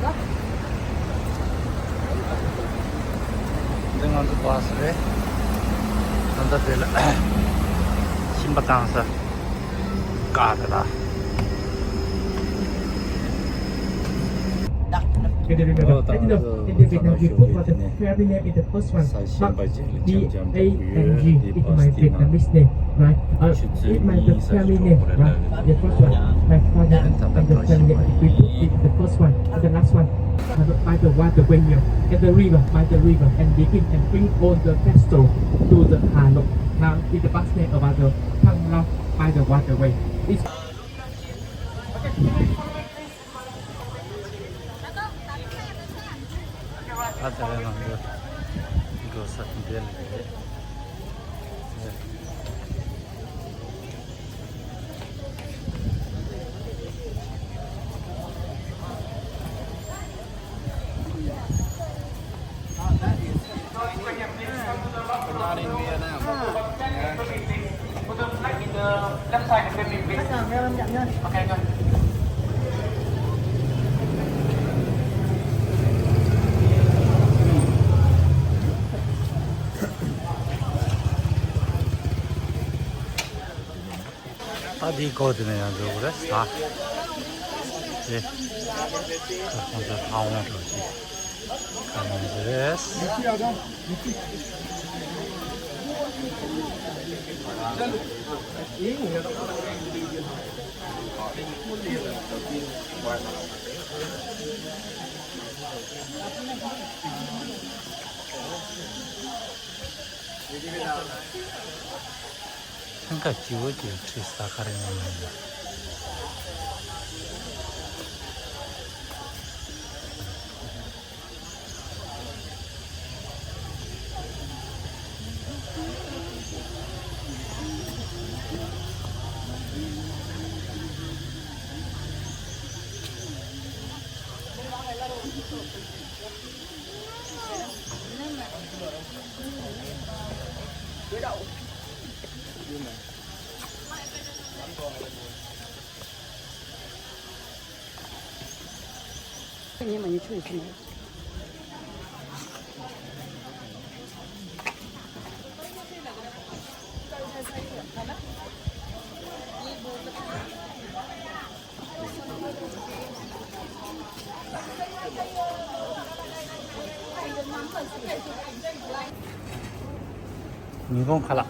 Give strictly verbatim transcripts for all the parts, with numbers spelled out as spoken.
འདི་ང་ཚོ་བྷ་སི་རེད། ད་ལྟ་དེ་ལ་ཞིམ་པ་བཏང་ས་ག་དེ་ལ། Can you remember? At the end of independence, we put for the family name in the first one. But D A N G is my Vietnamese name, right? Uh, it's my the family name, right? The first one. My father and the family name, we put it in the first one. And the last one. By the waterway here, at the river, by the river, and begin and bring all the vessel to the Halok. Now, in the past name about the Thang Lao by the waterway. It's ཨ་ཙི་རེ་ང་ཚོ་འགྲོ་ས་འདི་ལ་རེད། Not in Vietnam. ཨ་དེའི་སྐོར་དེ་ནས་ཡང་འགྲོ་དགོས་རེད་ཟ། དེ། ཁོང་ཚོ་ལྷ་དབང་འགྲོ་ཅིག་ཁ་ལོང་ཟེར་རེད། ལྷན་ཁ་སྐྱིད་པོ་ཅིག་ཁྲིད་ས་ག་རེ་ཡོང་མིན་ལ། ཉིན་གུང་ཁ་ལག་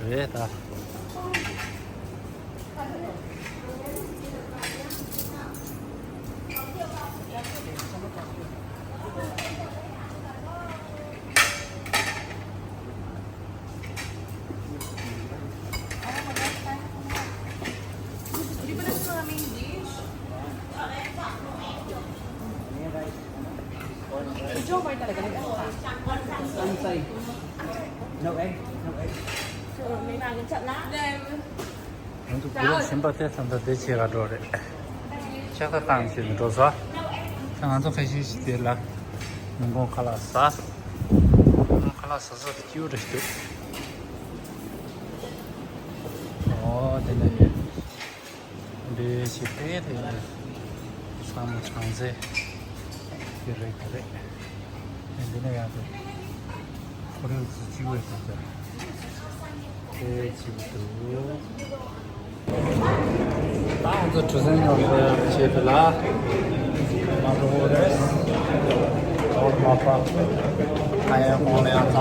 རེད་ད། I'm sorry. No egg, no egg. ང་ཚོ་གུ་རུ་ཞིམ་པ་དེ་ཙམ་དང་དེ་ཆེ་ག་འགྲོ་རེད། ལྕགས་རྟ་བཏང་བྱས་ནས་འགྲོ་ས། ད་ང་ཚོ་ཁ་ཤས་ཤིག་དེ་ལ་ཉིན་གུང་ཁ་ལག་ཟ། ཉིན་གུང་ཁ་ལག་ཟ་ས་དེ་སྐྱིད་པོ་རེད་འདུག་ཨོ་དེ་ནས་འདྲེ་ཞིག་དེ་དེ་ནས་ཚང་མ་གྲང་ཚལ་དེ་རེད་དེ་རེད། འདི་ནས་ཡང་དེ་ཁོར་ཡུག་ཅིག་སྐྱིད་པོ་རེད་དེ། དེ་སྐྱིད་པོ་འདུག་ད་ང་ཚོ་གྲུ་གཟིངས་ནང་དུ་ཡང་བྱེད་དུ་ལ་མ་འགྲོ་བོ་རེད། འོར་མ་པ་ཁ་ཡང་ཁོང་ལ་ཡང་ཚ་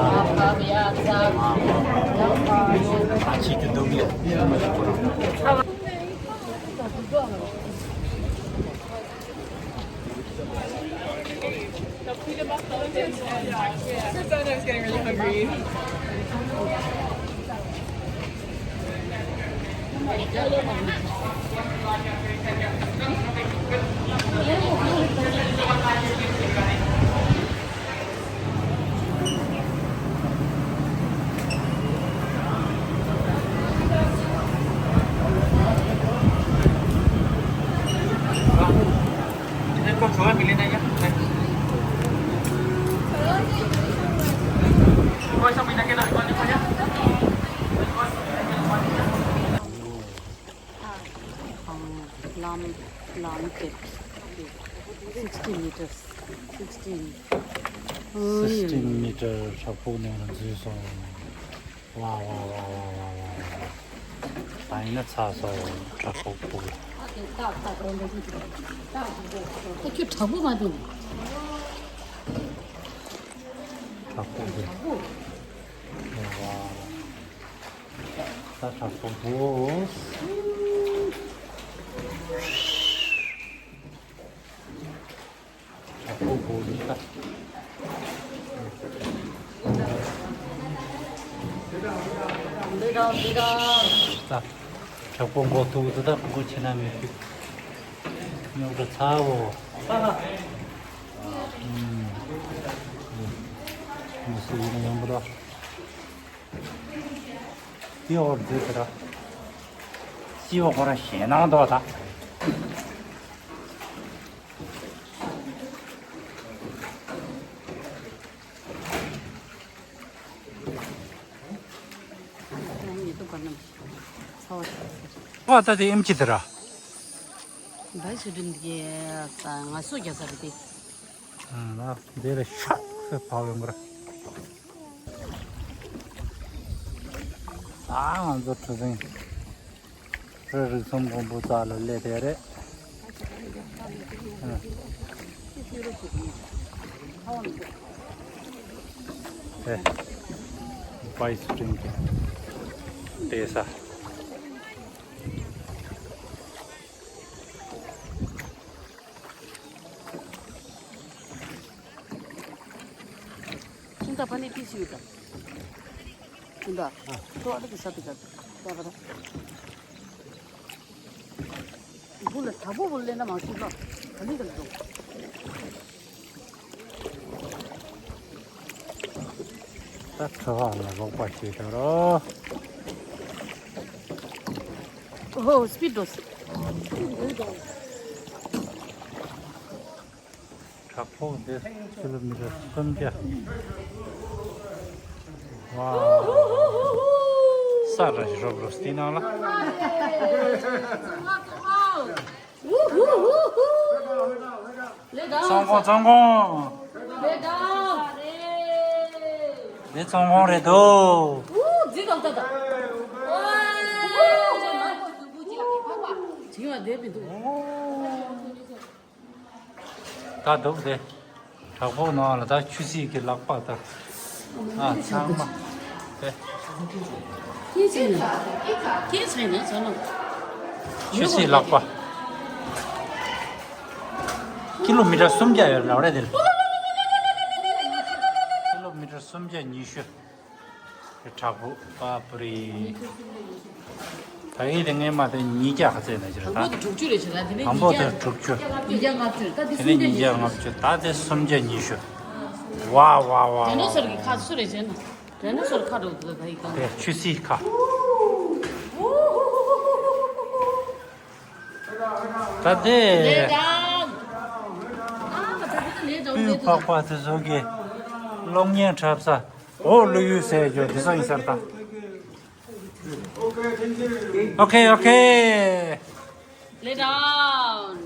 ཨ་ཁྱི་དུ་འདུག་ཡ། Everybody's getting really hungry. Sixteen meters. Sixteen. Sixteen meter བྲག་ཕུག་ནང་ལ་འཛུལ་སོང་། ཝ་ཝ་ཝ་ཝ་ཝ་ཝ། ད་ཡིན་ན་ཚར་སོང་བྲག་ཕུག་ཕུག་ད་ཁྱོད་བྲག་ཕུག་མ་འདུག་བྲག་ཕུག་འདུག་ཝ། ད་བྲག་ཕུག་འདུག་བྲག་ཕུག་འདུག་ད། ད་བྲག་ཕུག་འགོ་ཐུག་ད། ད་ཕྲུ་གུ་ཁྱེད་ན་མི་ཕུད། རྙོག་དྲ་ཚ་བོ། ཨུམ། མི་སུ་ཡིན་ན་ཡོང་གི་རོགས། དེ་འོར་འཛུལ་ཟེར་ར། སྤྱི་བོ་ཁོ་རང་ཞེད་སྣང་འདུག་ད། ཨ་ད་དེ་ཨེམ་ཆི་དེ་ར། བའི་སུ་དྲིན་དེ་ང་སུ་རྒྱ་ས་རེད་དེ། ཨ་ལ་འདི་ལ་ཤག་ཟེར་བབས་ཡོང་གི་ར། ཨ་ང་ཚོ་གྲུ་གཟིངས་རི་རིགས་གསུམ་དགོན་པོ་རྩ་ལ་སླེབས་དེ་རེད། ཨ། ཨེ། བའི་སུ་དྲིན་གྱི་བསྡད་ས། ཁྱིམ་བདག་ཕ་ནི་ཏི་སི་ཡོད་དམ། ཁྱིམ་བདག་ཁྱོད་ཨ་ལ་གི་ས་དེ་ག་ད་ག་ད། བུ་ལ་ད་བུ་བུ་ལེན་ན་མ་ཤེས་ལ་ག་ནི་ག་ལ་འགྲོ། ད་ཁྲི་བ་ལ་རོགས་པ་བྱེད་ཤོག་རོགས། ཨོ་ཧོ་སྤིཌ་འགྲོ། བྲག་ཕུག་འདི་ཀི་ལོ་མི་ཊར་སུམ་བརྒྱ། ཝའོ། ས་ར་ཞིག་རོབ་རོབ་སྟེང་ནང་ལ། ཙོང་ཁོང་ཙོང་ཁོང་། འདི་ཙོང་ཁོང་རེད་དོ། ད་འདུག་སྟེ། བྲག་ཕུག་ནང་ལ་ད་ཆུ་སྲིན་གྱི་ལག་པ་དང་། ཨ་ཚང་མ། དེ། ཆུ་སྲིན་ལག་པ། ཀི་ལོ་མི་ཊར་སུམ་བརྒྱ་ཡོད་རེད་དེ། ཀི་ལོ་མི་ཊར་སུམ་བརྒྱ་ཉི་ཤུ། བྲག་ཕུག་པ་པུ་རི། ད་ཡིན་དེ་ངས་མ་དེ་ཉིས་བརྒྱ་ཁ་ཚད་ན་ཅི་རེད་ད། དང་པོ་དེ་དྲུག་ཅུ་རེད་ཅི་རེད་དེ་ནས་དང་པོ་དེ་ཉིས་བརྒྱ། དྲུག་ཅུ། ཉིས་བརྒྱ་ལྔ་བཅུ་རེད་ད། དེ་ནས་ཉིས་བརྒྱ་ལྔ་བཅུ། ད་དེ་སུམ་བརྒྱ་ཉི་ཤུ། ཝ་ཝ་ཝ། ཌའི་ནོ་སོར་གྱི་ཁ་སུ་རེད་ཟེར་ན། ཌའི་ནོ་སོར་ཁ་འགྲོ་འདུག་ད་ཡིག་ཀ་དེ་ཆུ་སྲིན་ཁ། ད་དེ། སྤུས་འཕགས་པ་དེ་ཚོ་གི་གློག་བརྙན་འཁྲབ་ས། འོ་ཀླུ་ཡུལ་ཟེར་རྒྱུ་དེ་ཚོ་ཡིན་ས་རེད་ད། ཨོ་ཁེ་ཨོ་ཁེ། Lay down.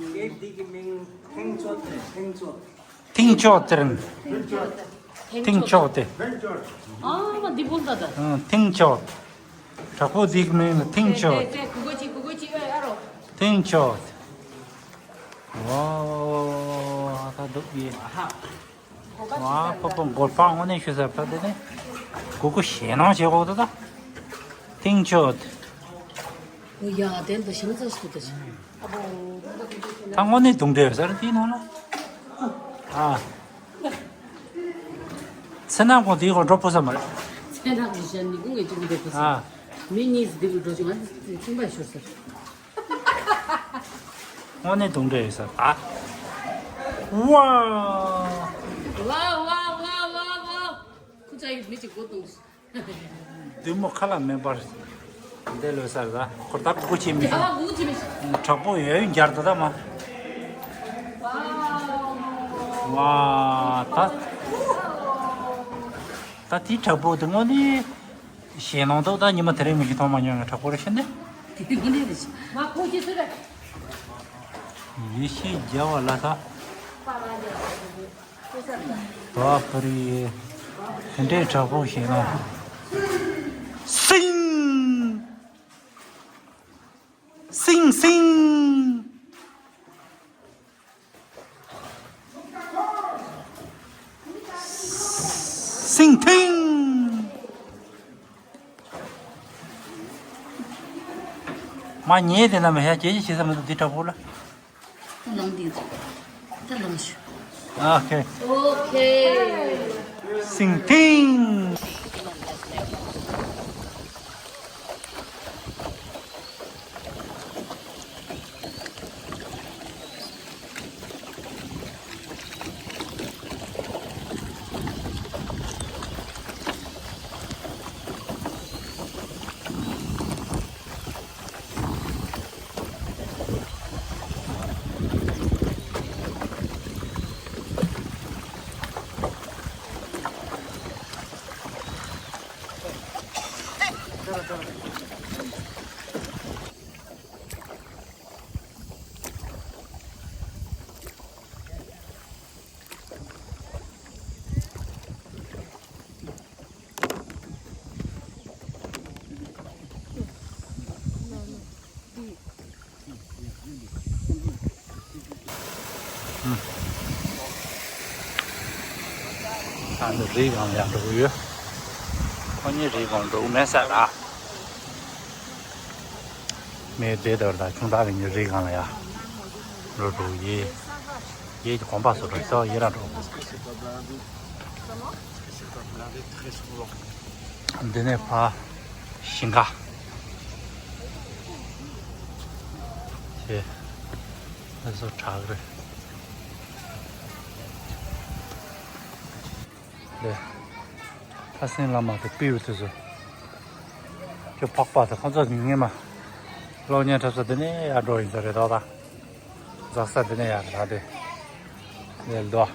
ཐིང་ཅོ་ཏེ་རིང་། ཐིང་ཅོ་ཏེ། ཨ་མ་འདི་བུ་ད་ད། ཐིང་ཅོ། བྲག་ཕུག་འདིའི་མིང་ལ་ཐིང་ཅོ། ཐིང་ཅོ། ཝའོ། ད་འདུག་ཡེ། ཝ། ཕོ་པོ་མགོ་ལྤགས་དངོས་གནས་ཤུ་ཟེར་ད་དེ་ནས། གུ་གུ་ཞེད་སྣང་བྱེད་གོ་ད་ད། ཐིང་ཅོ། ཨོ་ཡ་དེ་འདི་ཞིམ་ཚ་ཞིག་ཏུ་ད་ཞིག་ད་དངོས་གནས་དུང་འདྲེ་ཟེར་དེའི་ནང་ལ། ཨ། ཚེ་ནག་པོ་དེའི་གོ་འགྲོ་ཕོ་ས་མ་རེད། ཚེ་ནག་པོ་ཞན་ནི་ཀུན་གྱི་དུང་འདྲེ་ཕོ་ས། ཨ། མི་གཉིས་སུ་དེ་གི་འགྲོ་ཞིག་ང་ཚིང་པ་ཤོར་ཟེར། དངོས་གནས་དུང་འདྲ་ཡོད་ས་ད། ཝའོ། ཝའོ་ཝའོ་ཝའོ་ཝའོ་ཝའོ། ཁུ་ཚ་ཡིས་མི་གཅིག་མགོ་བརྡུངས། བདུད་མོ་ཁ་ལ་མེ་འབར། འདི་ལོས་ས་རེད་ད། ཁོར་ད་གུ་གུ་ཆེ་མི་ཤེས། ཨ་གུ་གུ་ཆེ་མི་ཤེས། བྲག་ཕུག་ཡོད་ཡོད་འགྱར་ད་ད་མ། ཝའོ། ད། ད་དེའི་བྲག་ཕུག་དེ་དངོས་གནས། ཞེད་སྣང་འདུག་ད་ཉི་མ་དེ་རིང་མི་ཞིག་མཐོང་མ་མྱོང་ངས་བྲག་ཕུག་རེ་ཤི་ནས། དེ་དེ་དགུན་དེ་རེ་ཤི། མ་ཁོ་ཅི་སུ་རེད། ཡེ་ཤེས་རྒྱལ་བ་ལ་ད། བ་པུ་རི་དེ་འདྲའི་དྲག་པོ་ཞིག་ན། སིང་། སིང་སིང་། སིང་ཐིང་། མ་ཉེས་དེ་ན་མི་ཤ་ཇེ་ཇེ་བྱེད་ས་མི་འདུག་འདི་དྲག་པོ་ལ། ད་ལངས་དེ་ད་ལངས་ཤོག་ཨོ་ཁེ། ཨོ་ཁེ། སིང་ཐིང་། ཨ་ནི་རི་སྒང་ལ་ཡང་འགྲོ་གི་ཡོད། ཁོ་གཉིས་རི་སྒང་འགྲོ་གི་མེད་ས་ར། མེ་དེ་ལྟར་དང་ཆུང་དྲགས་ལ་ཉི་རི་སྒང་ལ་ཡ། འགྲོ་འགྲོ་ཡི། ཡེ་གི་གོམ་པ་སོ་འགྲོ་སོ་ཡེ་ར་འགྲོ། འདི་ནས་ཕ་ཞིང་ཁ། དེ་ཨ་སོ་དྲག་རེད། ལེ། ལྷ་སྲིན་བླ་མ་དེ་སྤེལ་བའི་དུས་སུ། ཁྱོད་འཕགས་པ་དེ་ཁོང་ཚོ་ཉིན་ངེས་མ། གློག་བརྙན་འཁྲབ་ས་དེ་ནས་ཡར་འགྲོ་ཡིན་ས་རེད་དོ་ད། འཛག་ས་དེ་ནས་ཡར་ར་དེ། ལེ་ལྡོ། ཨེ་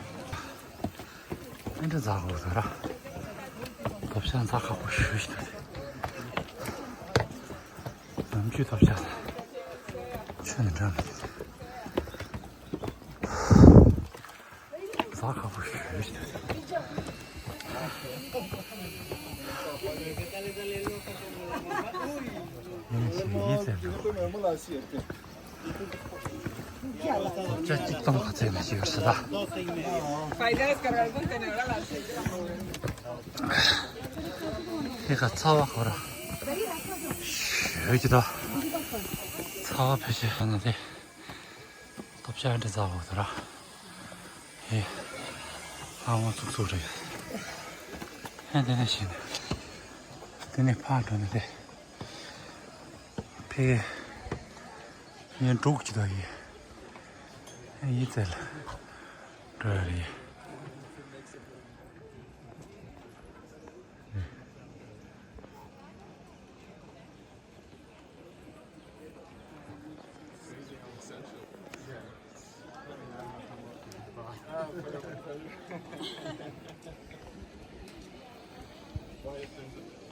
འདྲ་འཛག་དགོས་ས་ར། ཐོབ་ཤ་འཛག་ཁག་པོ་ཞུ་ཞིག་ད་དེ། ནམ་རྒྱུན་ཐོབ་ཤ་ད། ཆུ་ནི་འགྲམ་དེ། ཟ་ཁ་པོ་ཞུ་ཞུ། ཡིན་ཞིག་ཡིན་ཟེར་འགྲོ། ལྕགས་གཅིག་སྟོང་ཁ་ཚད་ནས་ཞིག་ཡོད་ཟེར་ད། ཧེ་ཁ་ཚ་བ་ཁོ་ར། ཞུ་གི་ད། ཚ་བ་ཕལ་ཆེར་ཧ་ན་དེ། ཐོབ་ཤ་འདྲ་ཟ་བོ་དེ་ར། ཧེ། ཨ་ངོ་ཚུགས་ཚུགས་རེད། ཧེ་དེ་ནས་ཤི་ནས། དེ་ནས་ཕར་འགྲོ་ནས་དེ། ཕེ། ཡན་དྲུག་ཅི་དག་ཡིན། ཧེ་ཡིན་ཚེ་ལ། འགྲོ་ཡ་རེད།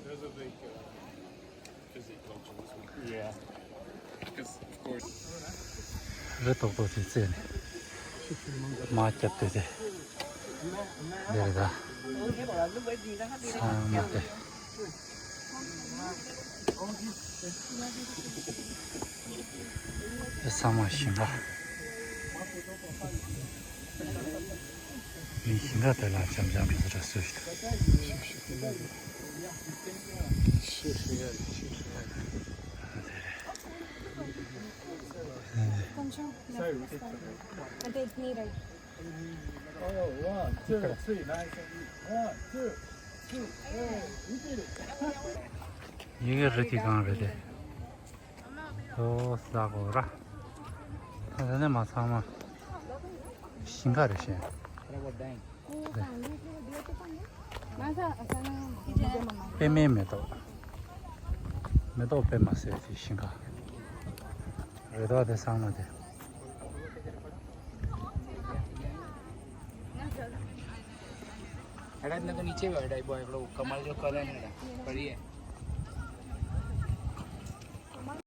There's a big uh, physique culture this one. Yeah. Because of course. རི་ཏོག་ཏོག་ཅིག་བཙལ་ནས་མ་བརྒྱབ་སྟེ་དེ་འདི་རེད་ད། ཚང་མ་དེ། དེ་ཚང་མ་ཞིང་ཁ། མི་ཞིང་ཁ་དེ་ལ་འཆམ་འཆམ་དུ་ར་སུ་ཞིག་ད། ཡི་གེ་རི་དེ་གང་རེད་དེ། ཨོ་ས་གོ་ར། ད་ད་ནས་མ་ཚང་མ་ཞིང་ཁ་རེད་ཤེས། པད་མའི་མེ་ཏོག་མེ་ཏོག་པད་མ་ཟེར་དེ་ཞིང་ཁ་རེད་དོ། དེ་ཚང་མ་དེ། हेडा इतना तो नीचे भी हेडा बॉय कमल जो कलर है हेडा बढ़िया।